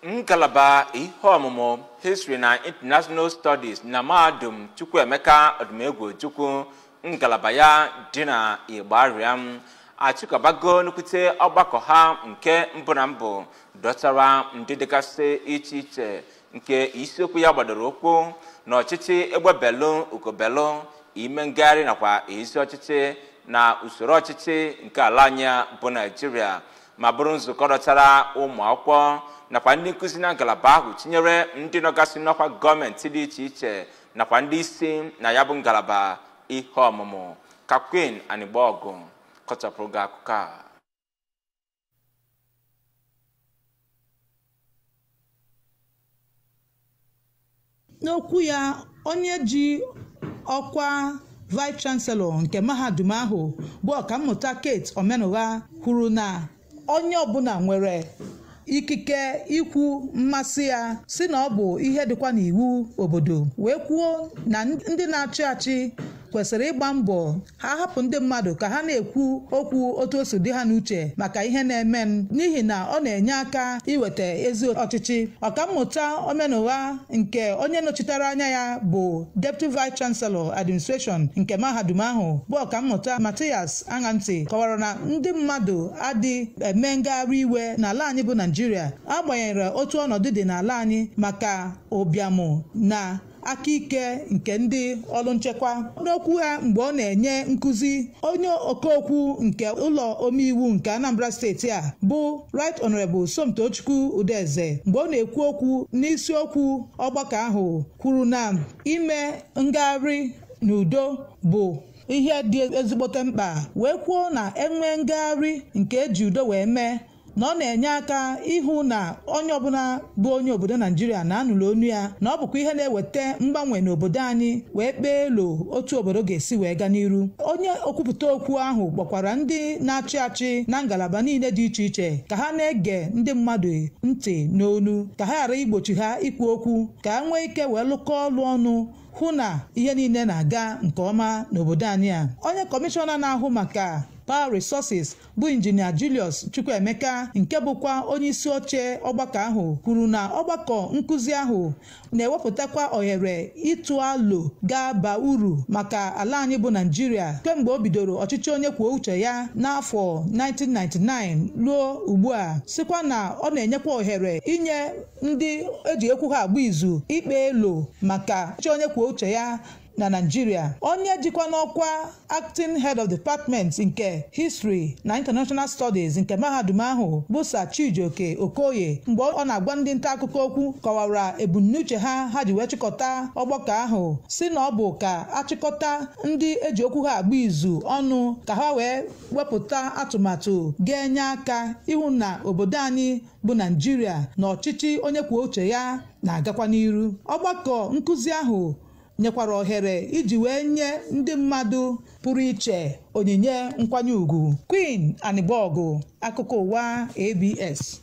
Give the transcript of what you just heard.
Ngalaba ihe ọmụmụ History na International Studies na Mahadum Chukwuemeka Odumegwu Ojukwu ngalaba ya dị na Igbariam achịkọbago nnukwute ọgbakọ ha nke mbụ na mbụ dọtara ndị dịgasị iche iche nke isiokwu ya gbadoro ụkwụ n'ọchịchị egbebelu ukobelu ime ngagharị nakwa ezi ọchịchị na usoro ọchịchị nke ala anyị bụ Naịjirịa ma bụrụ nzukọ dọtara ụmụ akwụkwọ nakwa ndị nkụzi na ngalaba ahụ tinyere ndị nọgasị n'ọkwa gọọmenti dị iche iche nakwa ndị isi na ya bụ ngalaba ihe ọmụmụ. Ka Queen Anigbogu kọchapụrụ gị akụkọ a. N'okwu ya, onye ji ọkwa Vice Chancellor nke mahadum ahụ bụ Ọkammụta Kate Omenugha kwuru na onye ọbụla nwere ikike ikwu mmasị ya, si na ọ bụ ihe dịkwa n'iwu obodo, wee kwuo na ndị na-achị achị kwesịrị ịgba mbọ ha hapụ ndị mmadụ ka ha na-ekwu okwu otu o si dị ha n'uche maka ihe na-eme, n'ihi na ọ na-enye aka iweta ezi ọchịchị. Ọkammụta Omenugha nke onye nọchitere anya ya bụ Deputy Vice Chancellor Administration nke mahadum ahụ bụ Ọkammụta Mathias Aṅantị kọwara na ndị mmadụ adị eme ngagharị iwe n'ala anyị bụ Naịjirịa agbanyeghị otu ọnọdụ dị n'ala anyị maka ụbịamụ na aka ike nke ndị ọrụ nchekwa. N'okwu ha mgbe ọ na-enye nkụzi, onye ọkaokwu nke ụlọ omeiwu nke Anambra steeti a bụ Right Honorable Somtochukwu Udeze mgbe ọ na-ekwu okwu n'isiokwu ọgbakọ ahụ kwuru na ime ngagharị n'udo bụ ihe dị ezigbote mkpa, wee kwuo na enwee ngagharị nke eji udo wee mee na ọ na-enye aka ịhụ na onye ọbụla bụ onye obodo Naịjirịa na-anụrụ onu ya, na ọ bụkwa ihe na-eweta mgbanwe n'obodo anyị wee kpee elu otu obodo ga-esi wee gaa n'iru. Onye okwupụta okwu ahụ kpọkwara ndị na-achị achị na ngalaba niile dị iche iche ka ha na-ege ndị mmadụ ntị n'onu, ka ha ghara igbochi ha ikwu okwu, ka ha nwee ike wee lụkọ ọlụ ọnụ hụ na ihe niile na-aga nke ọma n'obodo anyị a. Onye kọmishọna na-ahụ maka Power Resources bụ Injinia Julius Chukwuemeka nke bụkwa onye isi oche ọgbakọ ahụ kwuru na ọgbakọ nkụzi ahụ na-ewepụtakwa ohere ịtụ alo ga-aba uru maka ala anyị bụ Naịjirịa kemgbe o bidoro ọchịchị onye kwuo uche ya n'afọ 1999 ruo ugbu a, sikwa na ọ na-enyekwa ohere inye ndị eji ekwu ha agba izu ikpe elo maka ọchịchị onye kwuo uche ya na Naịjirịa. Onye jikwa n'ọkwa Acting Head of Department nke History na International Studies nke mahadum ahụ bụ Sir Chijioke Okoye mgbe ọ na-agwa ndị nta akụkọ okwu kọwara ebumnuche ha ji wee chịkọta ọgbakọ ahụ, si na ọ bụ ka achịkọta ndị eji okwu ha agba izu ọnụ ka ha wee wepụta atụmatụ ga-enye aka ịhụ na obodo anyị bụ Naịjirịa na ọchịchị onye kwuo uche ya na-agakwa n'iru. Ọgbakọ nkụzi ahụ nyekwara ohere iji wee nye ndị mmadụ pụrụ iche onyinye nkwanye ùgwù. Queen Anigbogu, akụkọ ụwa ABS.